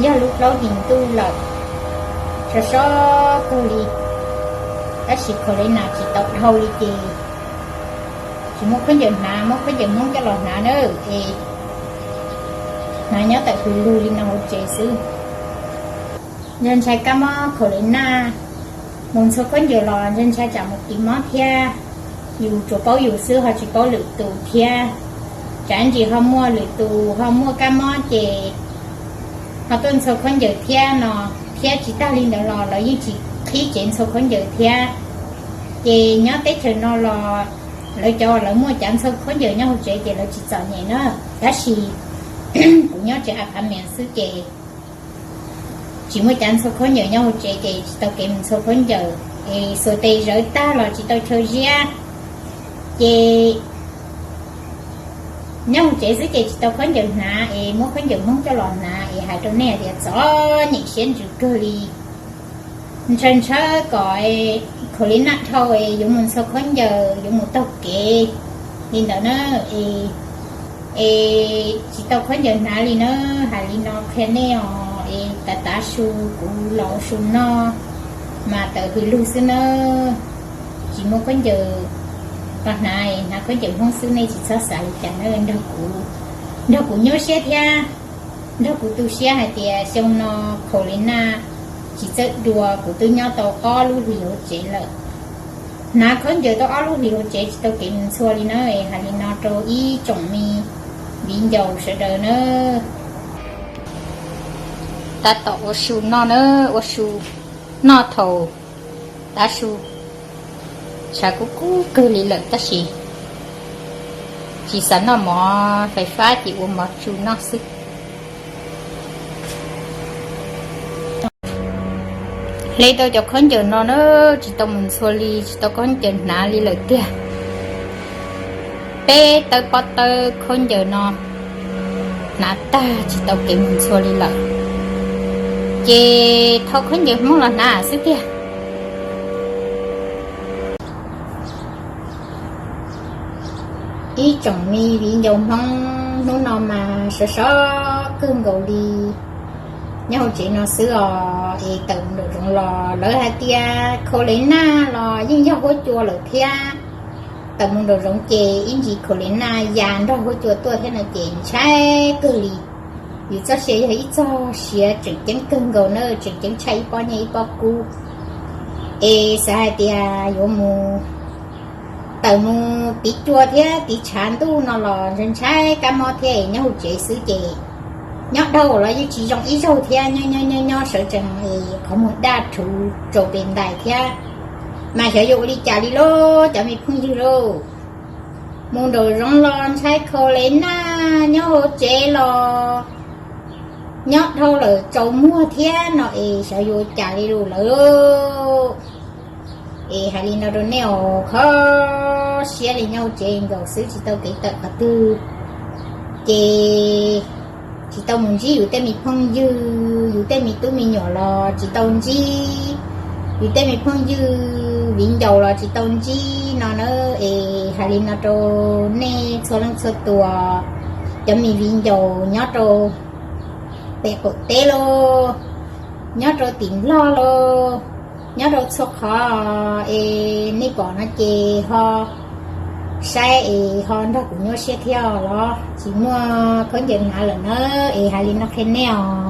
Yog lub plaub hlis ntuj lawm, sov sov kawg li, tab sis Khaus Lis Nas tsis tau dhau li ces tsis muaj khaub ncaws hnav, muab khaub ncaws Hmoob coj los hnav na, es hnav nyob tawm hws lug li no hauv tsev xwb. Ntshai ntshai kab mob Khaus Lis Nas, mus ntxhua khaub ncaws los ntshai ntshai tsam mus kis mob thiab. Yus tsuas paub yus xwb ho tsis paub lwm tus thiab. Tsam ntsis ho muaj lwm tus ho muaj kab mob ces ho tuaj ntxhua khaub ncaws thiab no, thiab tsis tag li ntawd los lawv yeej tsis qhib tsev ntxhua khaub ncaws thiab. Ces nyob teb chaws no los lawv cov lawv muaj cav ntxhua khaub ncaws nyob hauv tsev ces lawv tsis txom nyem na, tab sis kuv nyob tsev apartment xwb ces tsis muaj cav ntxhua khaub ncaws nyob hauv tsev ces tsis tau kev mus ntxhua khaub ncaws, es xuas tes zawv tag los tsis tau chaw ziab, ces nyob hauv tsev xwb ces tsis tau khaub ncaws hnav es muab khaub ncaws Hmoob coj los hnav es hais rau nej tias txom nyem siab ntsws kawg li. Ntshaw ntshaw kom Khaus Lis Nas dhau es yuav mus ntxhua khaub ncaws yuav mus taug kev li ntawd na, es tsis tau khaub ncaws hnav li na. Hais li no qhia nej os, es tav tav su kuv los ua su noj mas tawm hws lug xwb na, tsis muaj khaub ncaws los hnav, hnav khaub ncaws Hmoob xwb, nej tsis txhob xav li cas na, nrog kuv nyuaj siab thiab nrog kuv tu siab hais tias xyoo no Khaus Lis Nas tsis txawj dua, kuv twb nyob tau ob lub hlis hauv tsev lawm, hnav khaub ncaws tau ob lub hlis hauv tsev tsis tau kev mus ntxhua li na. Hais li no rau ib tsoom me viv ncaus sawv daws na, tab tom ua su noj na, ua su noj thaum tav su, tshav kub kub kawg li lawm tab sis tsis xav noj mov fais fab ces ua mov tsu noj xwb. Hle tau cov khaub ncaws no na, tsis tau mus ntxhua li, tsis tau khaub ncaws hnav li lawm tiag. Peb tawb pob tawb khaub ncaws no hnav tag tsis tau kev mus ntxhua li lawm, ces thau khaub ncaws Hmoob los hnav xwb tiag. Ib tsoom me viv ncaus Hmoob, hnub no mas sov sov kawg nkaus li, nyob hauv tsev no xwb os. Es tawm mus nraum zoov los lawv hais tias Khaus Lis Nas los yeej yog huab cua lawm thiab. Tawm mus nraum zoov ces ib ntsis Khaus Lis Nas ya nrog huab cua tuaj thiab no ces ntshai kawg li. Yus txoj sia yog ib txoj sia tseem ceeb kawg nkaus na, tseem ceeb tshaj ib pob nyiaj ib pob kub. Es xav hais tias yuav mus, tawm mus tiv cua thiab tiv tshav ntuj no los ntshai ntshai kab mob thiab es nyob hauv tsev xwb ces nyob dhau los yeej tsis zoo ib zaug thiab, nyob nyob nyob nyob sawv tsees es qhov muag daj rhuv tsaus pes ntais thiab. Mas xyov yuav ua li cas li lauj cov me phooj ywg lauj. Mus nraum zoov los ntshai Khaus Lis Nas, nyob hauv tsev los nyob dhau lawm tsaus muag thiab no es xyov yuav ua cas li lus lawm. Es hais li no rau nej os, kho siab li, nyob hauv tsev nkaus xwb tsis tau kev tawm qhov twg, ces tsis tau mus ntsib yus tej me phooj ywg, yus tej me tub me nyuam los tsis tau ntsib, yus tej me phooj ywg viv ncaus los tsis tau ntsib no na. Es hais li no rau nej txhua leej txhua tus, cov me viv ncaus nyob rau pem qaum teb lauj, nyob rau tim Nplog lauj, nyob rau txhua qhov es nej pom no ces ho saib es ho nrog kuv nyuaj siab thiab los tsis muaj khaub ncaws hnav lawm na. Es hais li no qhia nej os.